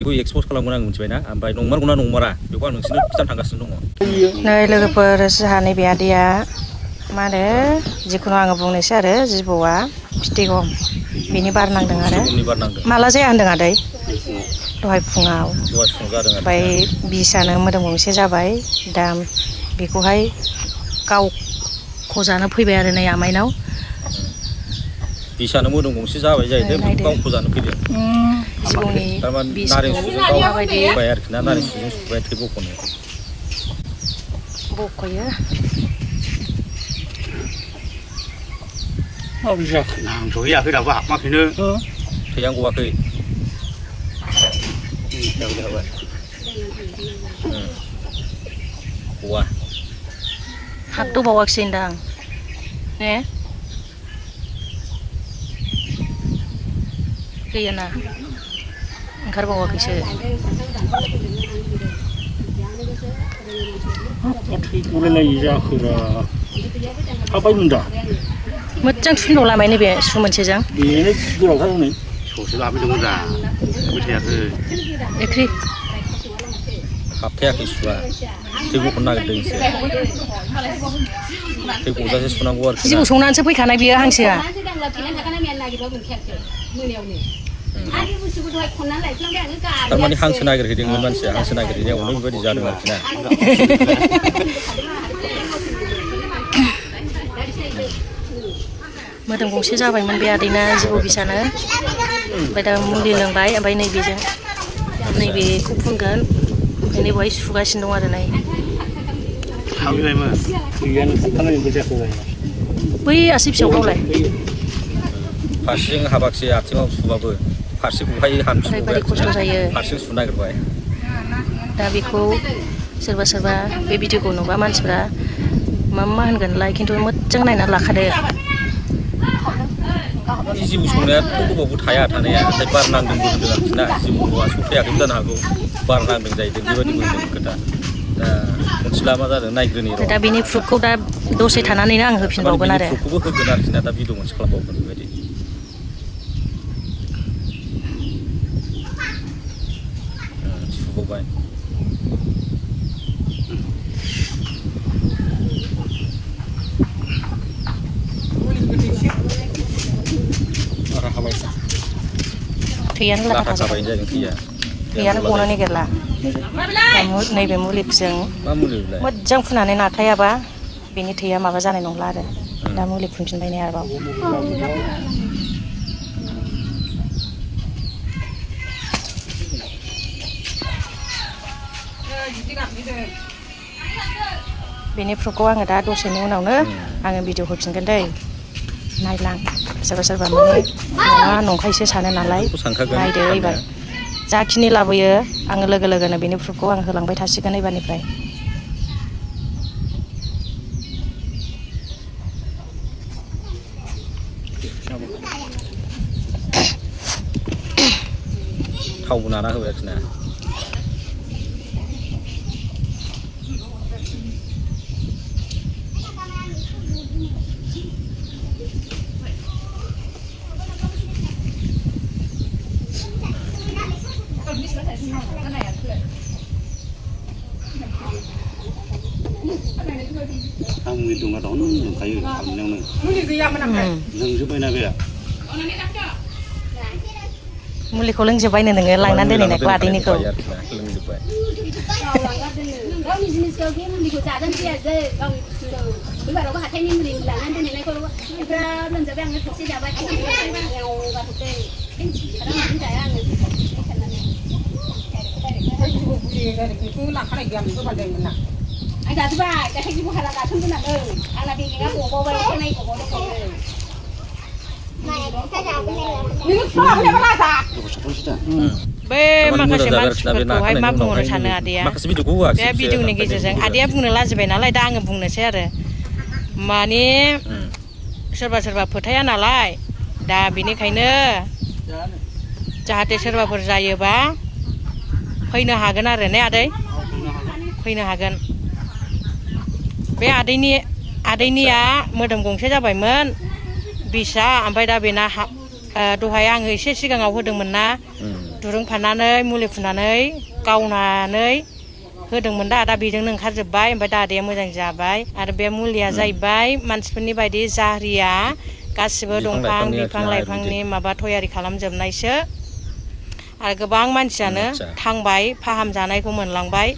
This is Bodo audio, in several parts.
बेखौ एक्सप'ज खालामगोन आं मिथिबायना ओमफ्राय नंमारगौना नंमारा बेखौ आं नोंसोरनो खिथानो थांगासिनो दङ। नै लोगोफोर जोंहा नैबे आदैया मा होनो जिखुनु आङो बुंनोसै आरो जिबौआ फिथिगम बेनि बार नांदों आरो माला जाया होनदों आदै दहाय फुङाव जादों ओमफ्राय बिसआनो मोदोम गंसे जाबाय दा बेखौहाय गावख'जानो फैबाय आरो नै आमाइनाव बिसआनो मोदोम गंसे जाबाय जाहैदों गावख'जानो फैदों जिबौनि थारमाने नारें सुजों गावबाय आरोखि ना नारें सुजों सुबाय थै बख'नो बख'यो नांथ'हैयाखै दाबो हाबाखैनो थैयानो गवाखै गवा हाबद'बावाखिसै होनदां ने गैयाना ओंखारबावाखैसो थैगलायलायै जाखोरा हाबायमोन दा मोजां थुनबावलामाय नैबे सु मोनसेजों बेनो गोलावथार हनै ससे लाबोदोंमोन दा हाबबाय थायाखै एख्रि हाबथायाखै सुआ थै बख'नो नागिरदों एसे थै गजासे सुनांगौ आरोखि जिबौ संनानैसो फैखानाय बियो हांसोआ थारमाने हांसो नागिरहैदोंमोन मानसिया हांसो नागिरहैनायावनो बेबायदि जादों आरोखि ना मोदोम गंसे जाबायमोन बे आदैना जिबौ बिसानो ओमफ्राय दा मुलि लोंबाय ओमफ्राय नैबेजों नैबेखौ फुनगोन ओमफ्राय नैबेहाय सुगासिनो दं आरो नै बै आसि फिसाखौलाय फारसेजों हाबाखिसै आथिङाव सुबाबो फारसेखौहाय ओरैबायदि खस्थ' जायो फारसेजों सुनो नागिरबाय दा बेखौ सोरबा सोरबा बे भिडिअखौ नुबा मानसिफ्रा मा होनगोनलाय खिन्थु मोजां नायनानै लाखादो जिबौ संनायाथ' गोबावबो थाया थानाया नाथाय बार नांदोंबो होनदों आरोखि ना जिबौआ सौफैयाखैबो जानो हागौ बार नांदों जाहैदों बेबायदिबो होनदों खोथा दा मोनथिला मा जादों नायग्रोनि र' दा बेनि प्रुफखौ दा दसे थानानैनो आं होफिनबावगोन आरो प्रुफखौबो होगोन आरोखि ना दा भिडिअ मोनसे खालामबावगोन बेबायदि सुबावबाय थैयानो लाथा जाबाय जादों थैयानो गनो नागिरला नैबे मुलिजों मोजां फुननानै नाख्लायाबा बेनि थैया माबा जानाय नंला आरो दा मुलि फुनफिनबाय नै आरोबाव बेनि प्रुफखौ आङो दा दसेनि उनावनो आङो भिडिअ होफिनगोन दै नायलां सोरबा सोरबा माने नङा नंखायसो सानो नालाय नायदो एबार जाखिनि लाबोयो आङो लोगो लोगोनो बेनि प्रुफखौ आं होलांबाय थासिगोन एबारनिफ्राय थावबो नाना होबाय आरोखि ना आं मुलि दङ दाउनो लोंखायो खालामनायावनो मुलि गैयामोन ओमफ्राय लोंजोब्बायना बे मुलिखौ लोंजोब्बायनो नोङो लांनानै दोनहैनायखौ आदैनिखौ लोंजोब्बाय गावनि जिनिसखौ बे मुलिखौ जाजानो फैयासै गावनि बेबारावबो हाथायनि मुलि लानानै दोनहैनायखौ बिराद लोमजाबाय आङो थरसे जाबाय जाया आङो बेखौ लाखानाय गैयामोन गोबां जायोमोन ना आं जाजोब्बाय गासै जिबौ हाला गाथोनगोनाङो आंना बेगेङा गबावबाय अखानायै गबावदों बे माखासे मानसिफोरखौहाय मा बुंहरनो सानो आदैया बे भिडिअनि गेजेरजों आदैया बुंनो लाजिबाय नालाय दा आङो बुंनोसै आरो माने सोरबा सोरबा फोथाया नालाय दा बेनिखायनो जाहाथे सोरबाफोर जायोबा फैनो हागोन आरो ने आदै फैनो हागोन बे आदैनिया मोदोम गंसे जाबायमोन बिसा ओमफ्राय दा बेना दहाय आङो एसे सिगाङाव होदोंमोन ना दुरुं फाननानै मुलि फुननानै गावनानै होदोंमोन दा बेजोंनो ओंखारजोब्बाय ओमफ्राय दा आदाया मोजां जाबाय आरो बे मुलिया जाहैबाय मानसिफोरनि बायदि जारिया गासिबो दंफां बिफां लाइफांनि माबा तयारि खालामजोबनायसो आरो गोबां मानसियानो थांबाय फाहामजानायखौ मोनलांबाय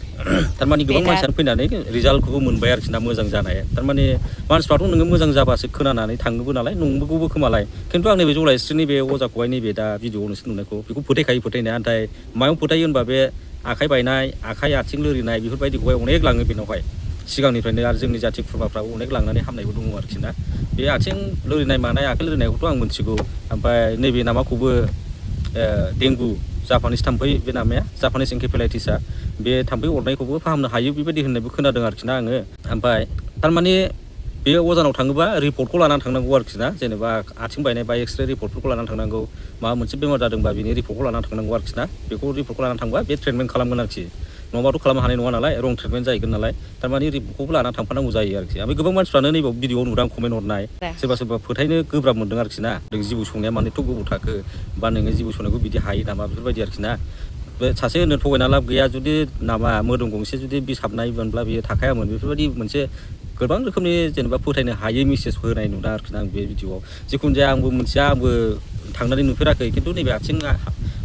थारमाने गोबां मानसियानो फैनानै रिजाल्टखौबो मोनबाय आरोखि ना मोजां जानाय थारमाने मानसिफ्राथ' नोङो मोजां जाबासो खोनानानै थाङोबो नालाय नंगौबो खोमालाय खिन्थु आं नैबे जलायस्रिनि बे अजाखौहाय नैबे दा भिडिअ नोंसोर नुनायखौ बेखौ फोथायखायो फोथायनाया नाथाय मायाव फोथायो होनबा बे आखाइ बायनाय आखाइ आथिं लोरिनाय बेफोरबायदिखौहाय अनेक लाङो बेनावहाय सिगांनिफ्रायनो आरो जोंनि जाथि खुरमाफ्राबो अनेक लांनानै हामनायबो दङ आरोखि ना बे आथिं लोरिनाय मानाय आखाइ लोरिनायखौथ' आं मिथिगौ ओमफ्राय नैबे नामाखौबो डेंगु जापानिस थाम्फै बे नामाया जापानिस एनकेफेलाइटिसा बे थाम्फै अरनायखौबो फाहामनो हायो बेबायदि होननायबो खोनादों आरोखि ना आङो ओमफ्राय थारमाने बे अजानाव थाङोबा रिपर्टखौ लानानै थांनांगौ आरोखि ना जेनेबा आथिं बायनाय बा एक्सरे रिपर्टफोरखौ लानानै थांनांगौ माबा मोनसे बेमार जादोंबा बिनि रिपर्टखौ लानानै थांनांगौ आरोखि ना बेखौ रिपर्टखौ लानानै थांबा बे ट्रिटमेन्ट खालामगोन आरोखि नङाबाथ' खालामनो हानाय नङा नालाय रं ट्रिटमेन्ट जाहैगोन नालाय थारमाने रिपर्टखौबो लानानै थांफानांगौ जायो आरोखि ओमफ्राय गोबां मानसिफ्रानो नैबाव भिडिअआव नुदां कमेन्ट हरनाय सोरबा फोथायनो गोब्राब मोनदों आरोखि ना नों जिबौ सौनाया मानोथ' गोबाव थाखो बा नोङो जिबौ सौनायखौ बिदि हायो नामा बेफोरबायदि आरोखि ना बे सासे होनो थगायना लाब गैया जुदि नामा मोदोम गंसे जुदि बिस हाबनाय मोनब्ला बियो थाखायामोन बेफोरबायदि मोनसे गोबां रोखोमनि जेनेबा फोथायनो हायै मेसेज होनाय नुदों आरोखि ना आं बे भिडिअआव जिखुनु जाया आंबो मिथिया आंबो थांनानै नुफेराखै खिन्थु नैबे आथिं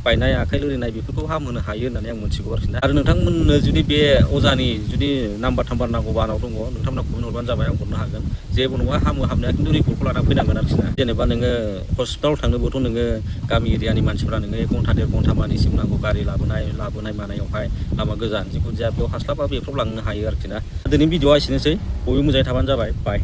बायनाय आखाइ लोरिनाय बेफोरखौ हामहोनो हायो होननानै आं मिथिगौ आरोखि ना आरो नोंथांमोननो जुदि बे अजानि जुदि नाम्बार थाम्बार नांगौबा आंनाव दङ नोंथांमोना कमेन्ट हरबानो जाबाय आं हरनो हागोन जेबो नङा हामनाया खिन्थु रिपर्टखौ लानानै फैनांगोन आरोखि ना जेनेबा नोङो हस्पिटालाव थांनोबोथ' नोङो गामि एरियानि मानसिफ्रा नोङो 1 घन्टा 1.5 घन्टा मानिसिम नांगौ गारि लाबोनाय मानायावहाय लामा गोजान जिखुनु जाया बेयाव हास्लाबा बेफ्राव लांनो हायो आरोखि ना दिनैनि भिडिअआ एसेनोसै बयबो मोजाङै थाबानो जाबाय बाय